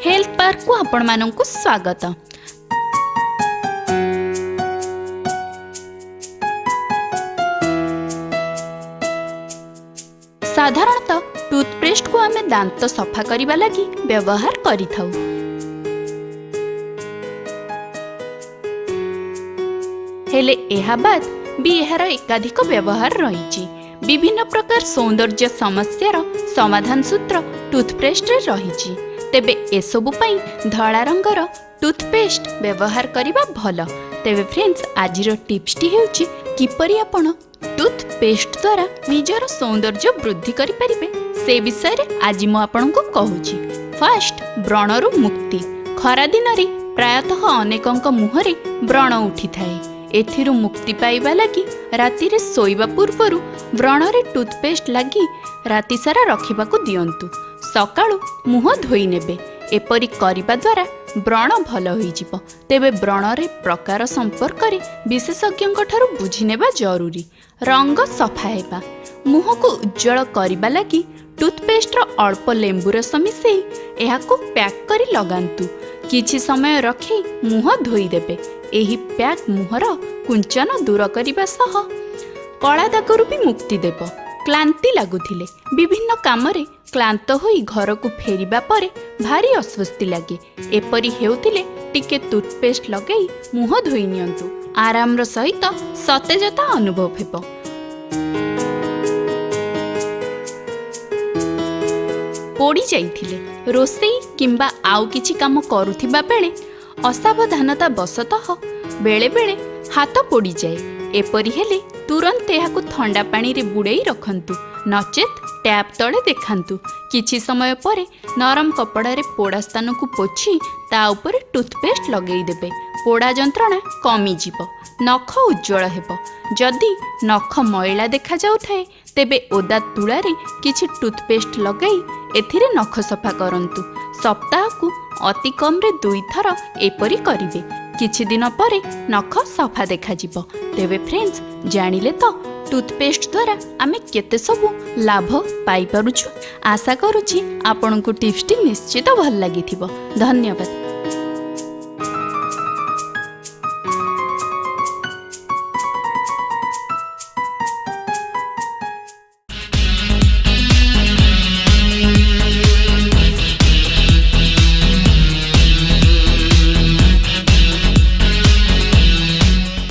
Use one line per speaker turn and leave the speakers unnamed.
Health ପାର୍କକୁ ଆପଣମାନଙ୍କୁ ସ୍ୱାଗତ। ସାଧାରଣତଃ ଟୁଥପେଷ୍ଟକୁ ଆମେ ଦାନ୍ତ ସଫା କରିବା ଲାଗି ବ୍ୟବହାର କରିଥାଉ। ହେଲେ ଏହା ବାଦ ବି ଏହାର ଏକାଧିକ ବ୍ୟବହାର ରହିଛି। ବିଭିନ୍ନ ପ୍ରକାର ସୌନ୍ଦର୍ଯ୍ୟ ସମସ୍ୟାର ସମାଧାନ ସୂତ୍ର ଟୁଥପେଷ୍ଟରେ ରହିଛି। ତେବେ ଏସବୁ ପାଇଁ ଧଳା ରଙ୍ଗର ଟୁଥପେଷ୍ଟ ବ୍ୟବହାର କରିବା ଭଲ। ତେବେ ଫ୍ରେଣ୍ଡସ୍, ଆଜିର ଟିପ୍ସଟି ହେଉଛି କିପରି ଆପଣ ଟୁଥପେଷ୍ଟ ଦ୍ୱାରା ନିଜର ସୌନ୍ଦର୍ଯ୍ୟ ବୃଦ୍ଧି କରିପାରିବେ, ସେ ବିଷୟରେ ଆଜି ମୁଁ ଆପଣଙ୍କୁ କହୁଛି। ଫାର୍ଷ୍ଟ, ବ୍ରଣରୁ ମୁକ୍ତି। ଖରାଦିନରେ ପ୍ରାୟତଃ ଅନେକଙ୍କ ମୁହଁରେ ବ୍ରଣ ଉଠିଥାଏ। ଏଥିରୁ ମୁକ୍ତି ପାଇବା ଲାଗି ରାତିରେ ଶୋଇବା ପୂର୍ବରୁ ବ୍ରଣରେ ଟୁଥପେଷ୍ଟ ଲାଗି ରାତିସାରା ରଖିବାକୁ ଦିଅନ୍ତୁ। ସକାଳୁ ମୁହଁ ଧୋଇ ନେବେ। ଏପରି କରିବା ଦ୍ୱାରା ବ୍ରଣ ଭଲ ହୋଇଯିବ। ତେବେ ବ୍ରଣରେ ପ୍ରକାର ସମ୍ପର୍କରେ ବିଶେଷଜ୍ଞଙ୍କ ଠାରୁ ବୁଝିନେବା ଜରୁରୀ। ରଙ୍ଗ ସଫା ହେବା। ମୁହଁକୁ ଉଜ୍ଜଳ କରିବା ଲାଗି ଟୁଥପେଷ୍ଟର ଅଳ୍ପ ଲେମ୍ବୁ ରସ ମିଶାଇ ଏହାକୁ ପ୍ୟାକ୍ କରି ଲଗାନ୍ତୁ। କିଛି ସମୟ ରଖି ମୁହଁ ଧୋଇଦେବେ। ଏହି ପ୍ୟାକ୍ ମୁହଁର କୁଞ୍ଚନ ଦୂର କରିବା ସହ କଳା ଦାଗରୁ ବି ମୁକ୍ତି ଦେବ। କ୍ଳାନ୍ତି ଲାଗୁଥିଲେ, ବିଭିନ୍ନ କାମରେ କ୍ଳାନ୍ତ ହୋଇ ଘରକୁ ଫେରିବା ପରେ ଭାରି ଅସ୍ୱସ୍ତି ଲାଗେ। ଏପରି ହେଉଥିଲେ ଟିକେ ଟୁଥପେଷ୍ଟ ଲଗାଇ ମୁହଁ ଧୋଇ ନିଅନ୍ତୁ। ଆରାମର ସହିତ ସତେଜତା ଅନୁଭବ ହେବ। ପୋଡ଼ି ଯାଇଥିଲେ, ରୋଷେଇ କିମ୍ବା ଆଉ କିଛି କାମ କରୁଥିବା ବେଳେ ଅସାବଧାନତା ବଶତଃ ବେଳେବେଳେ ହାତ ପୋଡ଼ିଯାଏ। ଏପରି ହେଲେ ତୁରନ୍ତ ଏହାକୁ ଥଣ୍ଡା ପାଣିରେ ବୁଡ଼େଇ ରଖନ୍ତୁ, ନଚେତ୍ ଟ୍ୟାପ୍ ତଳେ ଦେଖାନ୍ତୁ। କିଛି ସମୟ ପରେ ନରମ କପଡ଼ାରେ ପୋଡ଼ା ସ୍ଥାନକୁ ପୋଛି ତା ଉପରେ ଟୁଥପେଷ୍ଟ ଲଗେଇଦେବେ। ପୋଡ଼ା ଯନ୍ତ୍ରଣା କମିଯିବ। ନଖ ଉଜ୍ଜଳ ହେବ। ଯଦି ନଖ ମଇଳା ଦେଖାଯାଉଥାଏ, ତେବେ ଓଦା ତୁଳାରେ କିଛି ଟୁଥପେଷ୍ଟ ଲଗାଇ ଏଥିରେ ନଖ ସଫା କରନ୍ତୁ। ସପ୍ତାହକୁ ଅତି କମ୍ରେ 2 ଥର ଏପରି କରିବେ। କିଛି ଦିନ ପରେ ନଖ ସଫା ଦେଖାଯିବ। ତେବେ ଫ୍ରେଣ୍ଡସ୍, ଜାଣିଲେ ତ ଟୁଥପେଷ୍ଟ ଦ୍ୱାରା ଆମେ କେତେ ସବୁ ଲାଭ ପାଇପାରୁଛୁ? ଆଶା କରୁଛି ଆପଣଙ୍କୁ ଟିପ୍ସଟି ନିଶ୍ଚିତ ଭଲ ଲାଗିଥିବ। ଧନ୍ୟବାଦ।